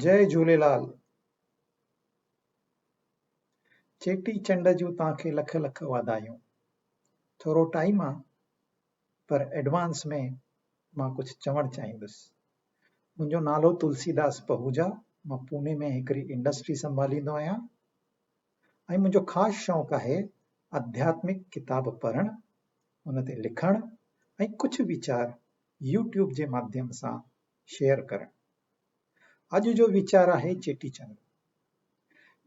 جئي جهوليلال. چيٽي چنڊ جون توهان کي لک لک واڌايون. ٿورو ٽائيم آ پر ايڊوانس ۾ مان ڪجهه چوڻ چاهيندس. منهنجو نالو تلسيداس پهوجا، مان پوني ۾ هڪڙي انڊسٽري سنڀاليندو آهيان ۽ منهنجو خاص شوق آهي اڌياتمڪ ڪتاب پڙهڻ، ان تي لکڻ ۽ ڪجهه ويچار يوٽيوب جي ماڌيم سان شيئر ڪرڻ. اڄ جو ويچار آهي چيٽي چنڊ.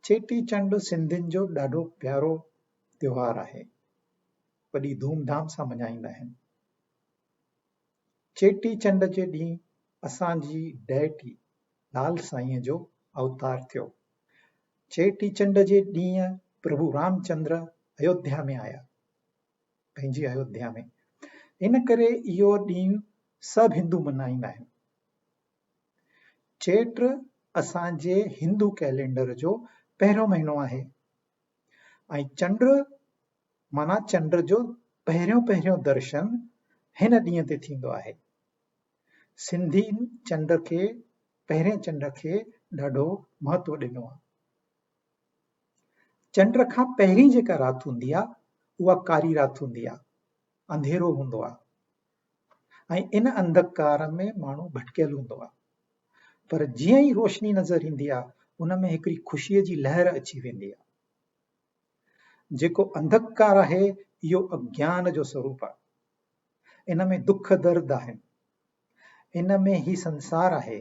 چيٽي چنڊ سنڌين جو ڏاڍو پيارو تيوهار آهي. وڏي ڌوم ڌام سان مڃائيندا آهن. چيٽي چنڊ جي ڏينهن اسان جي ڊيٽي لال سائينء جو اوتار ٿيو. چيٽي چنڊ جي ڏينهن پرڀو رامچندر ايوڌيا ۾ آيا. پنهنجي ايوڌيا ۾. ان ڪري اهو ڏينهن سڀ هندو ملهائيندا آهن. چيٽ اسان جي هندو ڪئلينڊر جو پهريون مهينو آهي ۽ چنڊ معنيٰ چنڊ جو پهريون پهريون درشن هن ڏينهن تي ٿيندو آهي. سنڌين چنڊ کي پهرين چنڊ کي ڏاڍو مهتو ڏنو آهي. چنڊ کان پهرين جيڪا رات هوندي آهي اها ڪاري رات هوندي آهي، انڌيرو هوندو آهي ۽ ان انڌڪار ۾ ماڻهو ڀٽڪيل هوندو آهي. پر جيئن ئي روشني نظر ايندي آهي ان ۾ هڪڙي خوشيء جي لهر اچي ويندي آهي. جيڪو انڌڪار آهي اهو اگيان جو سروپ آهي. ان ۾ دک درد آهن. ان ۾ هي سنسار آهي.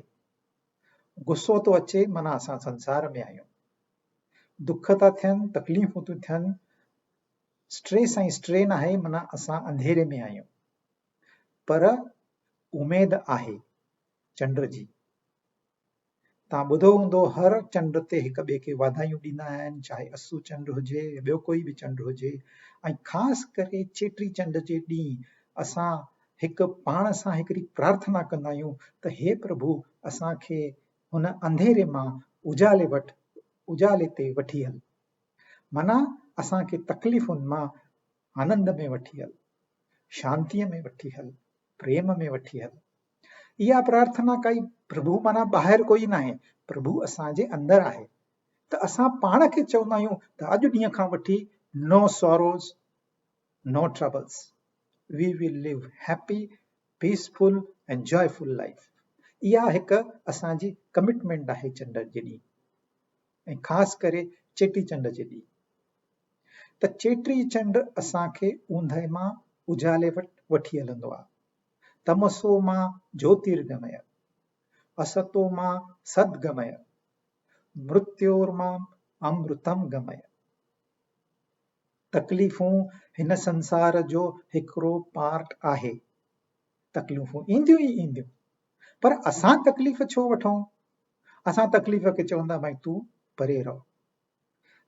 غصو ٿو اچي معنيٰ اسان سنسار ۾ آهيون. دک ٿا ٿين، تڪليفون ٿيون ٿين، اسٽريس ۽ اسٽرين آهي معنيٰ اسان انڌيري ۾ آهيون. پر اميد آهي چنڊ جي. توهان ٻڌو هوندو هر چنڊ تي هڪ ٻئي کي واڌايون ڏيندا آهن چاهي اسو چنڊ هجي يا ٻيو ڪوئي به چنڊ هجي ۽ خاص ڪري چيٽي چنڊ جي ڏينهن اسان هڪ پاڻ سان هڪڙي پرارٿنا ڪندا آهيون ته هي پرڀو اسان کي هن انڌيري مان اجالي وٽ اجالي تي وٺي هل معنيٰ اسان کي تڪليفن مان آنند ۾ وٺي هل شانتيء ۾ وٺي هل پريم ۾ وٺي هل. اها پرارٿنا ڪائي پرڀو معنيٰ ٻاهر ڪوئي ناهي، پرڀو اسان جي اندر آهي ته اسان پاڻ کي چوندا آهيون ته اڄ ڏينهن کان وٺي no sorrows, no troubles, we will live happy, peaceful ۽ joyful life. اها هڪ اسان جي ڪمٽمينٽ آهي چنڊ جي ڏينهن ۽ خاص ڪري چيٽي چنڊ جي ڏينهن. ته چيٽي چنڊ اسان کي اوندهه مان اجالي وٽ وٺي هلندو آهي. تمسو ما جوتيرگمي، استو ما سدگمي، مرتيورما امرتم گمي. تڪليفون هن سنسار جو هڪڙو پارٽ آهي. تڪليفون اينديون ئي اينديون. پر اسان تڪليف ڇو وٺون؟ اسان تڪليف کي چوندا ڀائي تون پري رهه.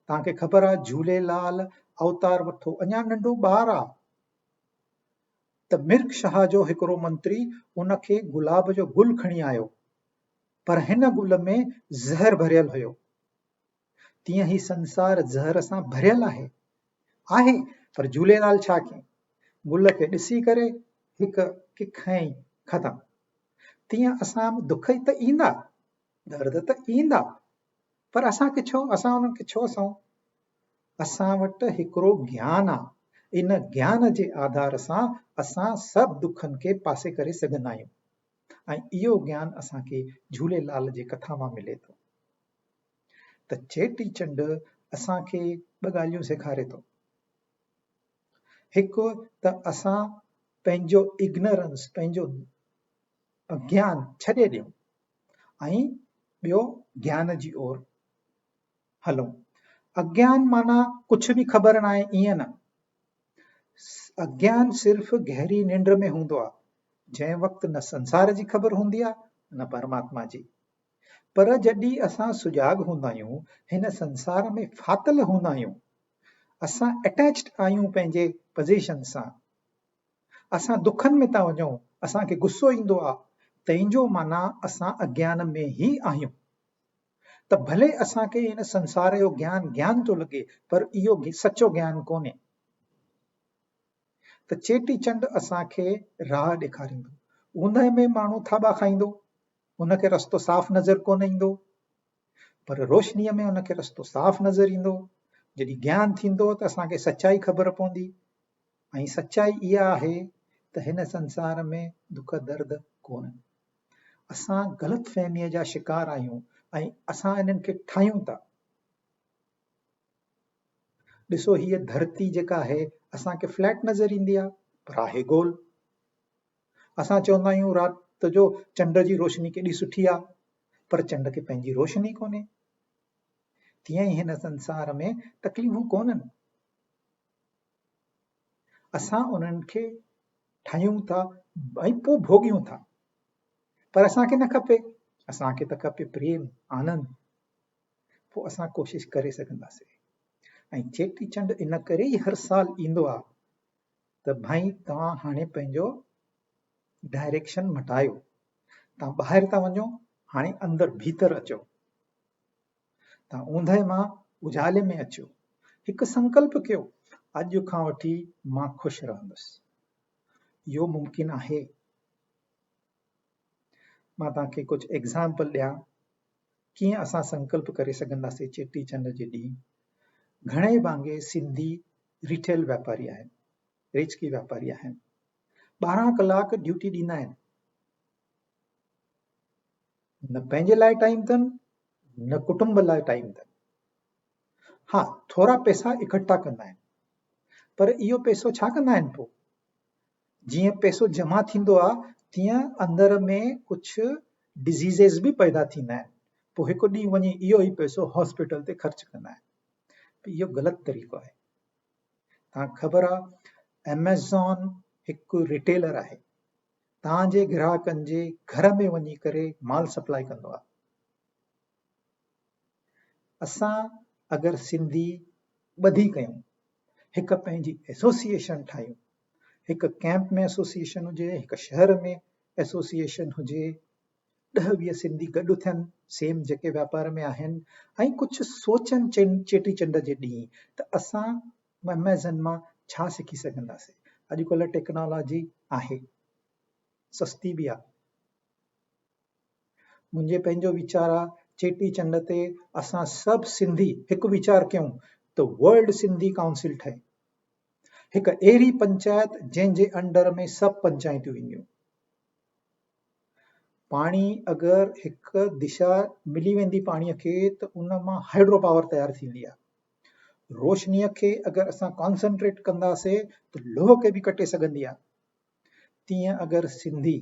توهان کي خبر آ جهوليلال اوتار وٺو اڃا ننڍو ٻار آ ته مرڪ شاهه جو هڪڙو منتري ان کي گلاب جو گل کڻي آيو پر هن گل ۾ زهر ڀريل هيو. تيئن هي سنسار زهر سان ڀريل آهي. آهي پر جهوليلال ڇا ڪيائين؟ گل کي ڏسي ڪري هڪ ڪک هنئي ختم. تيئن اسان به دک ته ايندا، درد ته ايندا پر اسان کي ڇو اسان انهن کي ڇو سهون؟ اسان وٽ هڪڙو گيان آ، ان گيان جي آڌار سان اسان سڀ دکن کي پاسي ڪري سگهندا آهيون ۽ اهو گيان اسان کي جهوليلال جي ڪٿا مان ملي ٿو ته چيٽي چنڊ اسان کي ٻه ڳالهيون سيکاري ٿو. هڪ ته اسان پنهنجو اگنورنس، پنهنجو اگيان ڇڏي ڏيون ۽ ٻيو گيان جي اور هلون. اگيان معنيٰ ڪجهه به خبر ناهي ائين نه. اگيان صرف گهري ننڊ ۾ هوندو آهي، جنهن وقت نه سنسار جي خبر هوندي آهي نه پرماتما جي. پر جڏهن اسان سجاڳ هوندا آهيون، هن سنسار ۾ ڦاٿل هوندا آهيون، اسان اٽيچڊ آهيون پنهنجي پزيشن سان، اسان دکن ۾ ٿا وڃون، اسان کي غصو ايندو آهي، تنهن جو معنيٰ اسان اگيان ۾ ئي آهيون. ته ڀلي اسان کي هن سنسار جو گيان گيان ٿو لڳي پر اهو سچو گيان ڪونهي. ته چيٽي چنڊ اسان کي راهه ڏيکاريندو. اوندهه ۾ ماڻهو ٿاٻا کائيندو، ان کي رستو صاف نظر ڪونه ايندو. پر روشنيء ۾ ان کي رستو صاف نظر ايندو. جڏهن گيان ٿيندو ته اسان کي سچائي خبر پوندي ۽ سچائي اها آهي ته هن سنسار ۾ دک درد ڪونهن. اسان غلط فهميء جا شڪار آهيون ۽ اسان انهن کي ٺاهيون ٿا. ڏسو هيء ڌرتي جيڪا آهي اسان کي فليٽ نظر ايندي آهي پر آهي گول. اسان چوندا آهيون رات جو چنڊ جي روشني ڪيڏي سٺي آهي پر چنڊ کي پنهنجي روشني ڪونهي. تيئن ئي هن سنسار ۾ تڪليفون ڪونهن. اسان انهن کي ٺاهيون ٿا ۽ پوء ڀوڳيون ٿا. پر اسان کي نه کپي. اسان کي ته کپي پريم، آنند. پوء اسان ڪوشش ڪري سگهنداسين. ۽ چيٽي چنڊ ان ڪري ئي هر سال ايندو آهي ته ڀائي توهان هاڻي پنهنجو ڊائريڪشن مٽايو. توهان ٻاهر ٿا وڃو، هاڻي اندر ڀيتر اچو. توهان اوندهه مان اجالي ۾ اچو. هڪ سنڪلپ ڪيو، اڄ کان وٺي مان خوش رهندس. اهو ممڪن آهي. مان توهان کي ڪجهه ايگزامپل ڏيان، ڪيئن اسان سنڪلپ ڪري سگهنداسين چيٽي چنڊ جي ڏينهن. گهڻي ڀاڱي سنڌي ريٽيل واپاري آهن، ريچڪي واپاري آهن. 12 ڪلاڪ ڊيوٽي ڏيندا آهن. نه پنهنجي لاء ٽائيم اٿن نه ڪٽنب لاء ٽائيم اٿن. ها ٿورا پئسا اڪٺا ڪندا آهن پر اهو پئسو ڇا ڪندا آهن پوء؟ جيئن پئسو جمع ٿيندو آهي تيئن اندر ۾ ڪجهه ڊزيزز به پيدا ٿيندا آهن پوء هڪ ڏينهن وڃي اهو ئي پئسو هاسپيٽل تي خرچ ڪندا آهن. اهو غلط طريقو آهي. توهان کي خبر آهي ايميزون هڪ ريٽيلر آهي. توهان جي گراهڪن جي گهر ۾ وڃي ڪري مال سپلائي ڪندو آهي. اسان اگر سنڌي ٻڌي ڪيون، هڪ پنهنجي ايسوسيئيشن ٺاهيون، هڪ ڪئمپ ۾ ايسوسيئيشن هجي، هڪ شهر ۾ ايسوسيئيشن هجي، ڏهه ويهه سنڌي گڏ ٿين سيم جيڪي واپار ۾ آهن ۽ ڪجهه سوچن چيٽي چنڊ جي ڏينهن ته اسان ايميزن مان ڇا سکي سگهنداسين. اڄڪلهه ٽيڪنالاجي آهي، سستي به آهي. منهنجي پنهنجو ويچار آ چيٽي چنڊ تي اسان سڀ سنڌي هڪ ويچار ڪيون ته ورلڊ سنڌي ڪائونسل ٺهي. هڪ اهڙي پنچائت جنهن جي انڊر ۾ سڀ پنچائتيون اينديون. پاڻي اگر هڪ دشا ملي ويندي پاڻي کي ته ان مان هائيڊرو پاور تيار ٿيندي آهي. روشنيء کي اگر اسان ڪانسنٽريٽ ڪنداسي ته لوهه کي به ڪٽي سگهندي آهي. تيئن اگر سنڌي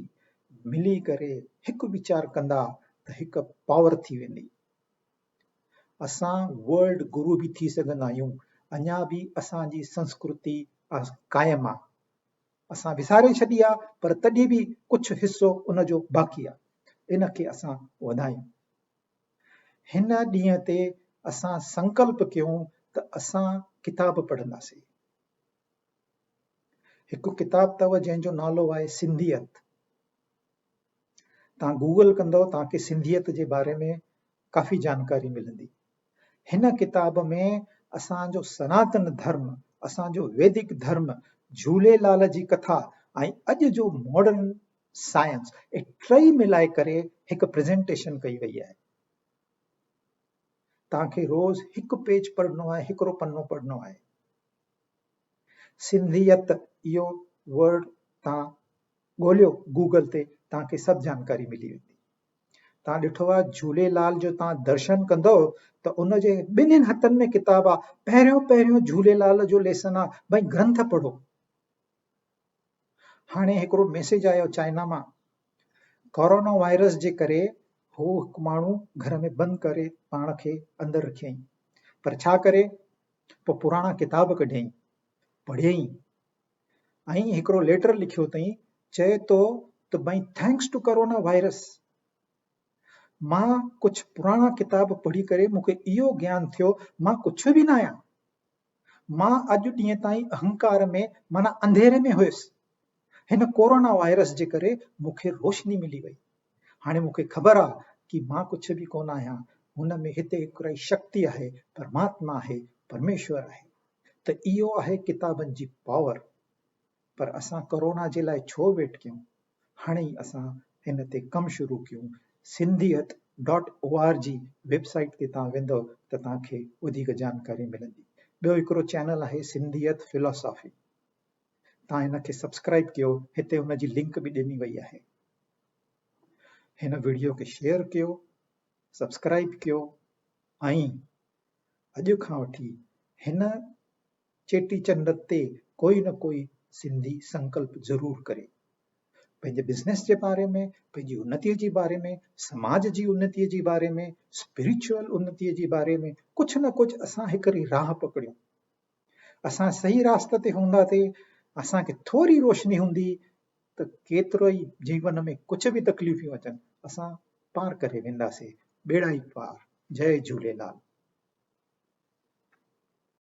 ملي ڪري هڪ ويچار ڪندا ته هڪ پاور ٿي ويندي. اسان ورلڊ گرو به ٿي سگهندا آهيون. اڃا به اسان جي سنسڪرتي قائم آهي. اسان وساري ڇڏي آ پر تڏهن به ڪجهه حصو ان جو باقي آ ان کي اسان وڌايون. هن ڏينهن تي اسان سنڪلپ ڪيون ته اسان ڪتاب پڙهنداسين. هڪ ڪتاب اٿو جنهن جو نالو آهي سنڌيت. توهان گوگل ڪندؤ توهان کي سنڌيت جي باري ۾ ڪافي جانڪاري ملندي. هن ڪتاب ۾ اسان جو سناتن ڌرم، اسان جو ويدڪ ڌرم، جهوليلال جي ڪٿا ۽ اڄ جو ماڊرن سائنس اهي ٽئي ملائي ڪري هڪ پريزنٽيشن ڪئي وئي آهي. توهان کي روز هڪ پيج پڙهڻو آهي، هڪڙو پنو پڙهڻو آهي. سنڌيت اهو ورڊ توهان ڳوليو گوگل تي توهان کي سڀ جانڪاري ملي ويندي. توهان ڏٺو آهي جهوليلال جو توهان درشن ڪندؤ ته ان جي ٻنهين هٿن ۾ ڪتاب آهي. پهريون پهريون جهوليلال جو ليسن آهي ڀئي گرنٿ پڙهو. هاڻي هڪڙو ميسيج آيو چائنا مان ڪورونا وائرس جي ڪري هو هڪ ماڻهو گهر ۾ بند ڪري پاڻ کي اندر رکيائين پر ڇا ڪري پوء پراڻا ڪتاب ڪڍيائين پڙهيائين ۽ هڪڙو ليٽر لکيو اٿئين چئي ٿو ته ڀائي thanks two corona virus مان ڪجهه پراڻا ڪتاب پڙهي ڪري مون کي اهو گيان ٿيو مان ڪجهه به نه آهيان مان اڄ ڏينهن تائين اهنڪار ۾ معنيٰ انڌيري ۾ هيس هن ڪورونا وائرس جي ڪري مون کي روشني ملي وئي هاڻي مون کي خبر آ ڪي مان ڪجهه به ڪونه آهيان هن ۾ هتي هڪڙي شڪتي آهي پرماتما آهي پرميشور آهي ته اهو آهي ڪتابن جي پاور پر اسان ڪورونا جي لاء ڇو ويٽ ڪيون هاڻي ئي اسان هن تي ڪم شروع ڪيون سنڌيت Dot O R G website تي توهان ويندؤ ته توهان کي وڌيڪ جانڪاري ملندي. ٻيو هڪڙو چينل آهي سنڌيت فلاسافي توهان هن کي سبسڪرائب ڪيو هتي ان جي لنڪ به ڏني وئي آهي. هن وڊيو کي شيئر ڪيو سبسڪرائب ڪيو ۽ اڄ کان وٺي هن چيٽي چنڊ تي ڪوئي نه ڪوئي سنڌي سنڪلپ ضرور ڪري. پنهنجي بزنس جي باري ۾، پنهنجي انتيء جي باري ۾، سماج جي انتيء جي باري ۾، اسپريچوئل انتيء جي باري ۾ ڪجهه نه ڪجهه اسان هڪڙي راهه پڪڙيون. اسان صحيح راستي تي هونداسي، اسان کي ٿوري روشني هوندي ته ڪيترو ئي جيون ۾ ڪجهه به تڪليفون اچن، اسان پار ڪري وينداسي. ٻيڙا ئي پار. جئي جهوليلال.